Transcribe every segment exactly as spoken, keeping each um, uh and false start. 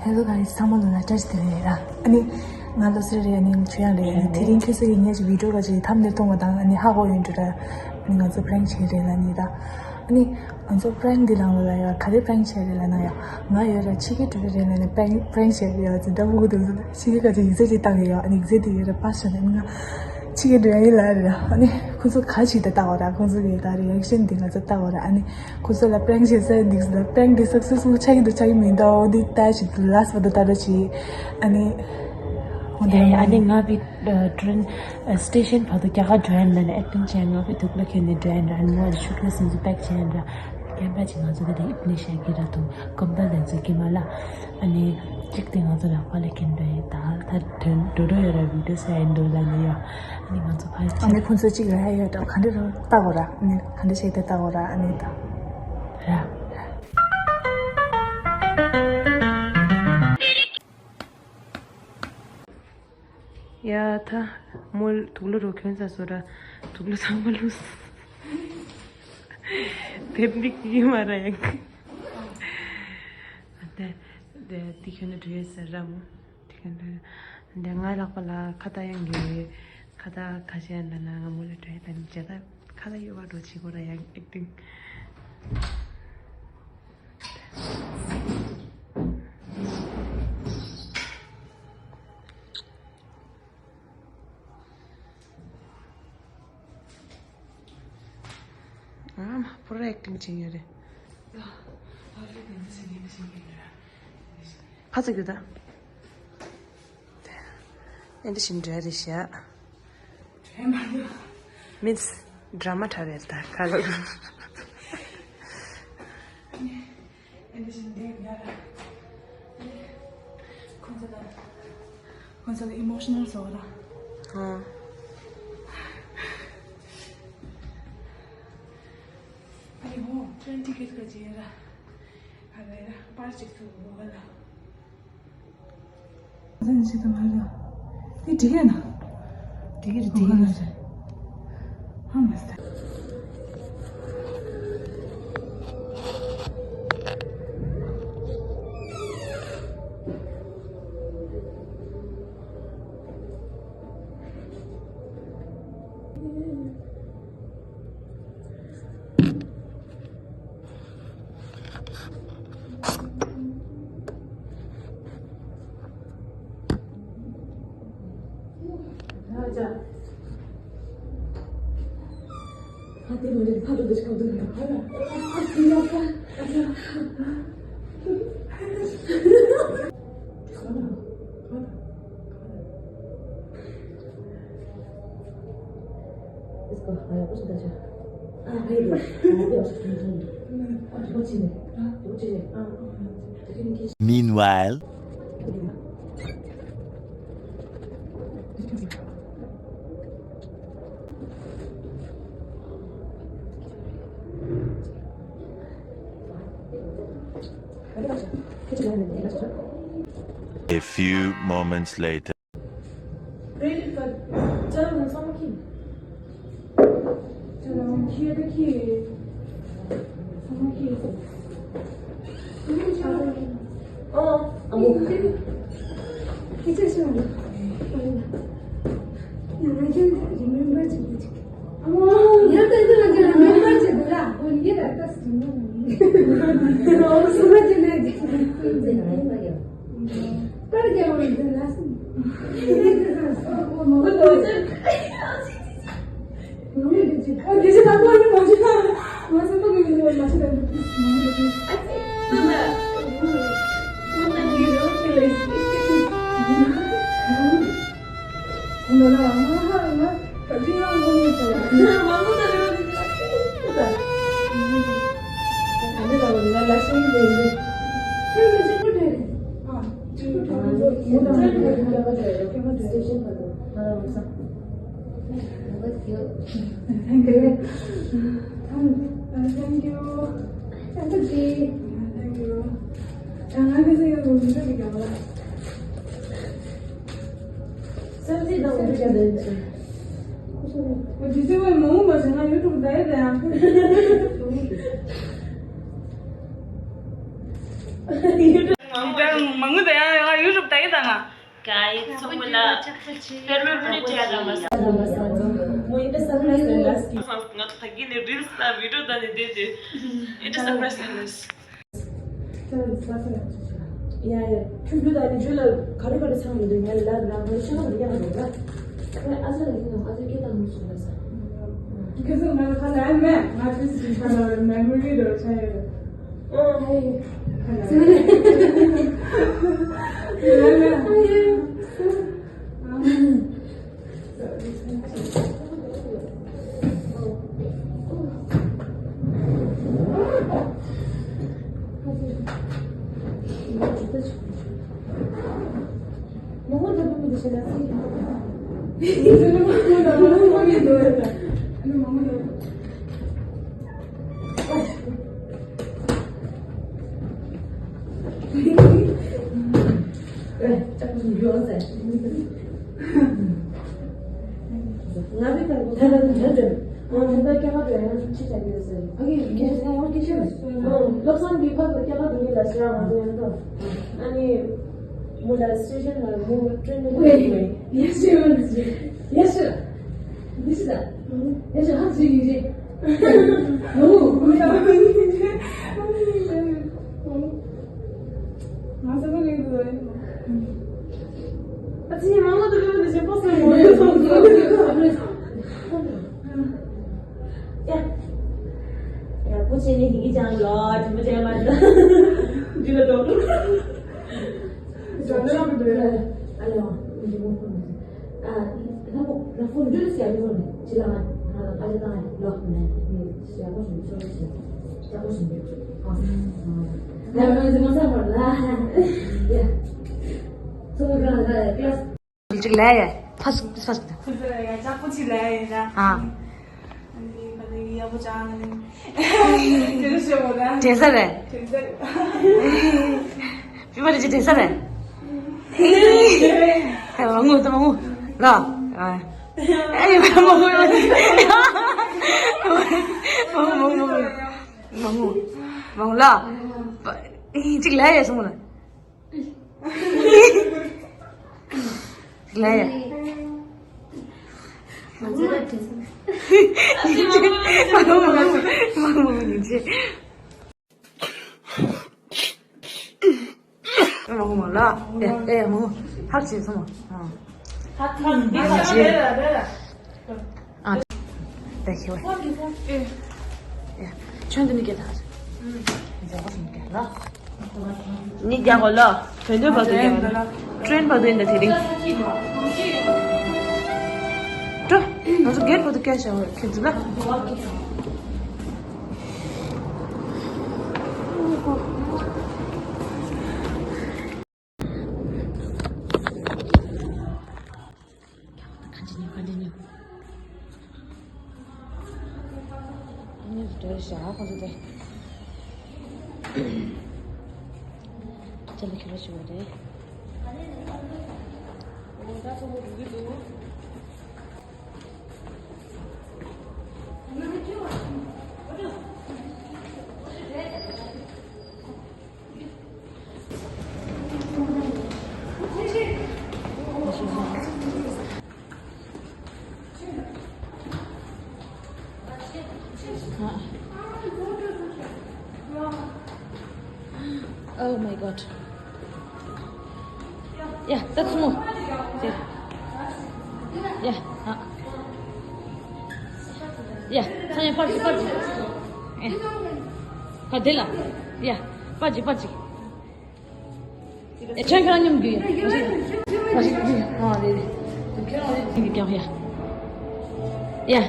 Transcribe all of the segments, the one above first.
ཧེ་ལོ་གྷའི་སི། ཚང་མ་ལོ་ལ་བཀྲ་ཤིས་བདེ་ལེགས་ར། ཨ་ནི་ང་བློ་གསལ་རེད། ཨ་ནི་ཆོས་དབྱངས་རེད། ཨ་ནི་དེ་རིང་ཁྱེད་ཚོ་གིས་ངའི་བི་ཌིའོ་ག་ཅིག་ཐམ་ནེལ་མཐོང་བ་དང་ཨ་ནི་ཧ་གོ་ཡོད་འགྲོ་ར། ཨ་ནི་ང་ཚོ་པ་རེང་ཀི་བྱེད་རེད་ལབ་ནི་ར། ཨ་ནི་ང་ཚོ་པ་རེང་ཀི་འདི་ལང་ལ་ལ་ཡ་ག་རེ་པ་རེང་ཀི་བྱེད་རེད་ལབ་ན་ཡ། ང་ཡོད་ར་ཕྱི་རྒྱལ་འགྲོ་གི་རེད་ལབ་ནི་པ་རེང་ཀི་པ་རེང་ཀི་བྱེད་ཀྱི་ཡོད་ཟེར་འདྲ་པོ་འདུག་ཕྱི་རྒྱལ་ག་ཅིག་ཡིག་ཚད་ཅིག་བཏང་གི་ཡོད། ཨ་ནི་ཡིག་ཚད་དེ་ཡོད་ར་པ་སི་བྱས་ནས་ཨ་ནི་ང་ཕྱི་རྒྱལ་འགྲོ་ཡ་ཡིན་ལབ་རེད་ར། ཨ་ནི་ཁོ་ཚོ་ག་ཅིག་ད་ལྟ་བ་ར། ཁོ་ཚོ་གི་ད་རི་ཨེག་ཤན་འདི་ང་ཚོ་ལྟ་བ་ར། ཨ་ནི་ཁོ་ཚོ་ལ་པ་རེང་ཀི་བྱེད་ས་འདུག་ཟེར་ན་པ་རེང་ཀི་འདི་སག་སེ་སི་ཕུལ་ཆགས་ཀྱི་འདུག་ཆགས་ཀྱི་མི་འདུག་འདི་ལྟ་ཞིག་ལ་སི་ཊི་བར་དུ་ལྟ་ར་ཅིག་ཨ་ནི་འོ་འདི་ཡ་ཡ། ཨ་ནི་ང་བི་ཊྲེན་སི་ཊེ་ཤན་བར་དུ་རྒྱ་གར་འགྲོ་ཡ་ལ་ནི་ཨེག་ཊིང་བྱས། ང་བི་དུག་ལ་ཁྱེར་ནས་འགྲོ་ཡ་ལ། ཨ་ནི་ང་ལ་ཤུ་ཊི་ཀེ་སི་འདི་ཚོ་པེག་བྱས་ཡ་ལ། ཀེམ་ར་ཅིག་ང་ཚོ་གི་དེ་ཨིབ་ནི་ཤ་གི་ར་དུང་ཀམ་པལ་དེ་ཚོ་གི་མ་ལ། ཨ་ནི་གཅིག་དེ་ང་ཚོ་ལག་པ་ལ་ཁྱེར་འགྲོ་ཡ། ད་ད་དོན་འགྲོ་འགྲོ་ཡ་ར་བི་ཌིའོ་ས་ཡིན་འདུག་ལ་ནི་ཡ། ཨ་ནི་ང་ཚོ་ཕར་ཨ་ནི་ཁོང་ཚོ་གཅིག་ལ་ཡ་ཡོད་དོ་ག་འདྲ་རུ་ལྟ་དགོས་ར། ཨ་ནི་ག་འདྲ་བྱས་ཏེ་ལྟ་དགོས་ར། ཨ་ནི་ད་ར། ཡ་ད་མོལ་དུག་ལོ་རོ་ཁྱོད་ས་སོ་ར། དུག་ལོ་ཚང་མ་ལུས། དེབ་འདི་ཀི་མ་ར་ཡང་། དེ་དེ་དེ་ཁྱོད་ནི་འགྲོ་ཡས་ཟེར་ར་མོ། དེ་ཁྱོད་འདི་འདི་ང་ལག་པ་ལ་ཁ་ཏ་ཡང་གི་ཁ་ཏ་ཁ་ཤས་འདི་ན་ང་མོ་ལ་འགྲོ་ཡས་ད་ནི་བྱས་ད་ཁ་ཏ་ཡོད་པ་འགྲོ་བྱེད་དགོས་ར་ཡང་ཨེག་ཊིང་། ཨ་མ་པུ་ར་ཨེག་ཊིང་བྱེད་ཡོད་རེད། ཁ་ཚ་རྒྱུ་ད། ཨེ་འདྲ་ཞིག་འདྲ་རེད་ཤག་མིན་སི་ཌ་ར་མ་འཁྲབ་རེད་ད་ཁ་ལོ། ཨེ་འདྲ་ཞིག་འདྲ་ཡ་ར། ཁོང་ཚོ་ལ་ཁོང་ཚོ་ལ་ཨི་མོ་ཤི་ནལ་བཟོ་ར། ཧ། ཨ་ནི་ཧོ་ཊེན་ཊི་ཀེ་ཊི་ག་ཅི་ཡ་ར། ཨ་ལ་ཡ་ར་པར་ཅིག་ཚུགས་འོ་ག་ལ། ཨ་ནི་ཅི་དང་ཧ་ལ། དེ་འགྲིག་གི་ན། འགྲིག་གི་རེད་འགྲིག་གི་རེད། ཧ་མ་སྟ། Meanwhile. A few moments later. Credit card ཅ་ལག་ཚང་མ་ཁྱེར། ཅ་ལག་ཁྱེར་ད་ཁྱེར། ཚང་མ་ཁྱེར། ཨོ། ཨ་མོ། ཁྱེད་ཅག་ཤོད། ང་ཁྱེད་རི་མེམ་བར་བྱེད་དགོས། ཨ་མོ། ཡང་ད་ཡིན་ན་ང་རི་མེམ་བར་བྱེད་དགོས་ལ། ཨོ་ཡིན་ད་ད་སི་རི་མེམ་བར་ཡིན། ཨོ་སུ་མ་བྱེད་ན་ཅི། ཁྱེད་ཅག་ང་ཡིན་པ་ཡོད། པར་རྒྱག་པ་ཡིན་ཟེར་ལ་སོང་། ཨོ་མ་གོ་ལོ་ཅི། ཨོ་དེ་ཅི་ད་པར་མི་མ་བྱེད་ན། ང་ཚོ་པར་མི་མ་བྱེད་ན། ཨ་ཙི། ཨོ་ན་འདི་རོ་ཁྱེད་ལ། ཨོ་ན་ང་ཧ་ང་ད་ཅི་ཡང་ངོ་མི་ཚོར། ང་མ་ངོ་ད་རེ་བ་དེ་ཅི་ཨ་ཙི། ད་ད་འདི་ལ་ང་ལ་ཤེས་ཀྱི་རེད། ཁྱེད་ལ་གཅིག་པུ་རེད། Thank you. Thank you. Thank you. ཡ་ཡིན། ཚང་མ་ལ་དཔེར་ན་བུ་ནི་བྲལ་ར་མ་སོང་། ང་ཕ་གི་ནས་རིལ་སི་དང་བི་ཌི་ཡོ་བཏང་ནས་བསྡད་དེ་ཨེ་འདྲ་སར་པ་རའི་སི་ལེན་ནས། ཡ་ཡ། ཁྱོད་རྒྱུ་དང་ནི་རྒྱུ་ལ་ག་རེ་ག་རེ་ཚང་མི་འདུག་ང་ལ་ལབ་ར། ང་ལ་ཤ་ཁ་འདི་ཡག་འདུག་ར། ཨ་ཅག་ལ་ཡིན་ནམ། ཨ་ཅག་སྐད་བཏང་མི་སོང་ལ་ས། ཁྱེད་ཚོ་ང་ལ་ཁ་ལ་ཨ་མེད། ང་ཚོའི་སི་ཁ་ལ་མེ་མོ་རི་འདྲ་ཆགས་ཡོད། ཨ་ཧེ། ཁ་ལ་ཨ་ཧེ། ང་བི་ཀར་གོ་ཐ་ལ་དུ་འཇོན་འཇོན། ཨང་། ད་ལྟ་སྐྱེ་ཁ་དུ་ཡང་ཅི་བྱ་རྒྱུ་ཟེར། ཕ་གི་སྐད་ཆ་ཡང་སྐད་ཆ་མེད། ཨང་། བློ་བཟང་གི་ཕ་གི་སྐྱེ་ཁ་དུ་ངེད་ལ་ཟེར་བ་ང་ཚོ་ཡང་ཐོག་ཨ་ནི་མོ་ལ་སི་ཊུ་ཨེ་ཤན་ལ་མོ་ཀྲེན་ནི་ཡེ་ཤི་ཡེ་ཤི། འདི་ཤི་ད། ཡེ་ཤི་ཧ་ཅི་ཡིན་རེད། ཨང་། ང་ས་ཁ་ལེགས་འདུག་ཨ་ཙི། མང་པོ་འདུག་གི་མི་འདུག་ཞེས་པོ་སོང་། ཡ་ཡ། བུ་ཆེ་ནི་ཡི་གེ་ཅང་ལོ་དྲིན་པོ་ཅན་མ་འདུག་འདི་ལ་འགྲོ་འགྲོ་ལ་མི་འདུག་ཨ་ལེ་ཨ། འདི་མོ་ཕོན་མི་འདུག་ཨ། ལྷ་མོ་ལ་ཕོན་འདྲི་ཟེར་ཡ་ཕོན་ནི་ཅི་ལ་ང་ང་ཨ་ཅག་དང་ལོག་ནས་ནི་ཞེ་པོ་ཞིག་ཆོག་ཞེ་ཞེ་པོ་ཞིག་འདུག་ཨ། ང་ང་ང་ས་མ་ལ་ཡ། ཚོ་ག་ལ་ཡ་ཀི་ལ་སི། གཅིག་ལས་ཡ། ཕ་སུ་ཕ་སུ། ཁོ་ཚོ་ཡ་ཡག་པོ་ཅིག་ལས་ཡ་ཡ། ཨ། ཨ་ནི་ང་ཚོ་ཡག་པོ་ཅང་ཨ་ནི། དེ་ཚོ་ཤོད་དགོས་ད། དྲན་ས་རེད། དྲན་ས་རེད། བི་མ་རེད་ཅེས་དྲན་ས་རེད། ཨ་མ་ངུ་ད་མ་ངུ། ལ། ཨ། ཨ་ཡ་མ་ངུ་ཡ། མ་ངུ་མ་ངུ་མ་ངུ་མ་ངུ་ལ། གཅིག་ལས་ཡ་སོང་ལ། ལས། ཨ། ད་ཁྱེད་ཡ། ཁྱོད་འདི་ནས་སྐད་ད། འཛམ་བུ་གླིང་སྐད་ལ། ནི་རྒྱ་གོ་ལ། བོད་འདོད་བར་དུ་རྒྱ་གོ་ལ། ཀྲེན་བར་དུ་ཡིན་ད་དེ་རིང་། ཀྲོ། ང་ཚོ་གེར་བར་དུ་སྐད་བྱ་བར་ཁྱེད་ཚོ་ལ། Continue, continue. ཨ་ནི་འདྲ་བྱ་ཁོ་ཚོ་དེ། ཅི་ལ་ཁྱོད་ལ་ཞུ་བ་རེད། འོ་ད་ཚོ་མོ་འགྲོ་གི་འདུག Oh my God. Yeah, that's more. Yeah. Yeah. Uh. Yeah, ཚང་མ་པར་གྱིས་པར་གྱིས། ཨེ། ཕར་དེ་ལ། ཡ། པར་གྱིས་པར་གྱིས། ཨེ། ཁྱོད་ཁྱོད་རང་མཉམ་རྒྱུ་ཡ། མ་ཤི། མ་ཤི་རྒྱུ་ཡ། ཨ་རེད་རེད། ཁྱོད་རང་རེད་ཀྱང་ཡ། ཡ།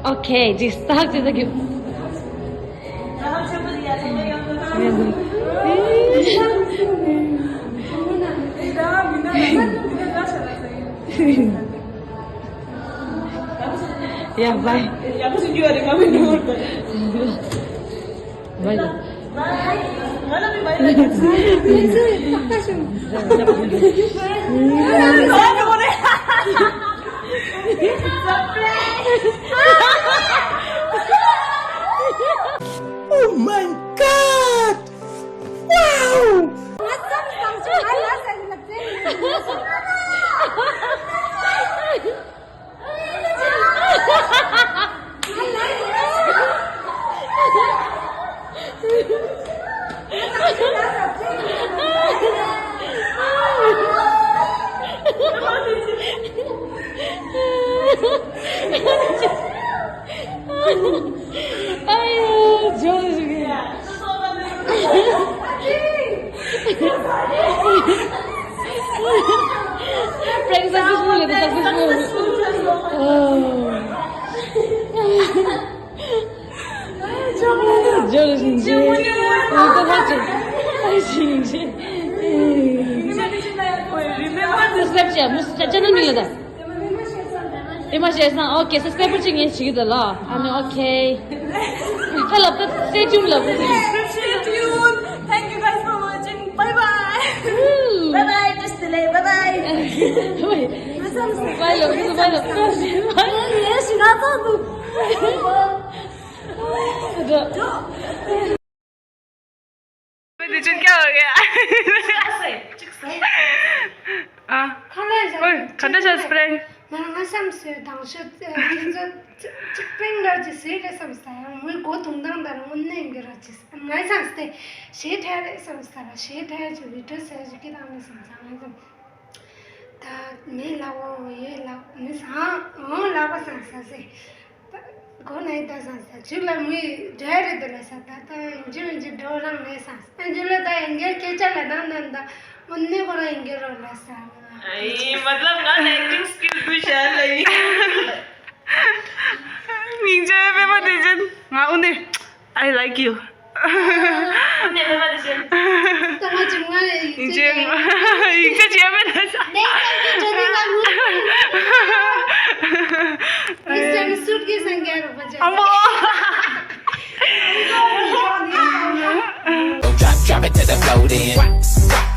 ཨོ་ཁེ། ཇི་སྟག་ཇི་ལྟ་རྒྱུ། ཡ། བའི། བའི། Oh my God! Wow! Ay, yo, yo, yo. Prank successful, successful. Oh. Subscribe བྱས། མུ་སུ་ཆ་ནལ་མིང་ལ་ད། ཨེ་མ་ཤེས་སང་། ཨོ་ཁེ། སབ་སི་ཀ་རའེབ་པར་གཅིག་ངས་བྱེད་ཀྱི་འདུག་ལ། ཨ་ནི་ཨོ་ཁེ། ད་ལབ་ད། Stay tuned ལབ། Stay tuned. Thank you guys for watching. Bye bye. Woo. Bye bye. Just delay. Bye bye. Bye. Bye ལབ། bye ལབ། ཡེ་ཤི་ན་ཚ་འདུག་བདེ་ཆེན་སྐྱ་བ་ག་ཨ། ཁ་ལག་ཨོ། ག་འདྲ་བྱས་པྲེང་། ང་ང་བསམ་སོས་དང་ཤོད། ཁྱེད་ཚོ་གཅིག་པྲེང་ར་ཅིག་བཟོས་རེད་བསམ་ས། ཡང་མོའི་མགོ་དུང་དང་དང་དངོས་གནས་ཡིན་གྱི་ར་ཅིག་ང་བསམ་སྟེ་ཞེ་དྲག་རེད་བསམ་ས་ར། ཞེ་དྲག་ཅིག་བི་ཌིའོ་ཟེར་ཅིག་གི་དང་ནི་བསམ་ས་ང་བསམ། ད་མི་ལ་འོ་ཡོད་ལ་མི་སང་འོང་ལ་བ་སང་ས་སེ། ད་གོ་ནའི་ད་སང་ས་ཇུ་ལ་མི་འདྲ་རེད་དེ་ལ་ས། ད་ད་ཡིན་ཇུ་ཡིན་ཇུ་འགྲོ་རང་མེད་སང་ས། ཇུ་ལ་ད་ཡིན་གྱི་སྐད་ཆ་ལ་ད་ན་ད་འོ་ནི་གོ་རང་ཡིན་གྱི་རོ་ལ་ས། ཨེ་མ་ལབ་ང་ནས་ཨེག་ཊིང་སི་ཀིལ་དུ་ཤ་ལ་ཡིན། མིང་ཅན་པད་མ་བདེ་ཆེན། ང་འོ་ནི། I like you. ནས་ཕེབས་པ་དེ་བཞིན། ད་ང་ཅི་མ་ཡིག་ཡིག་ཆ་ཆ་ཡིན། ཡིག་ཆ་ཆ་མེད་ན་ཆ། ནས་ཀ་ཀི་ཏྲ་ནི་ང་མུ། This time suitcase and get over. ཨ་མོ། Drop, drop it to the floor then.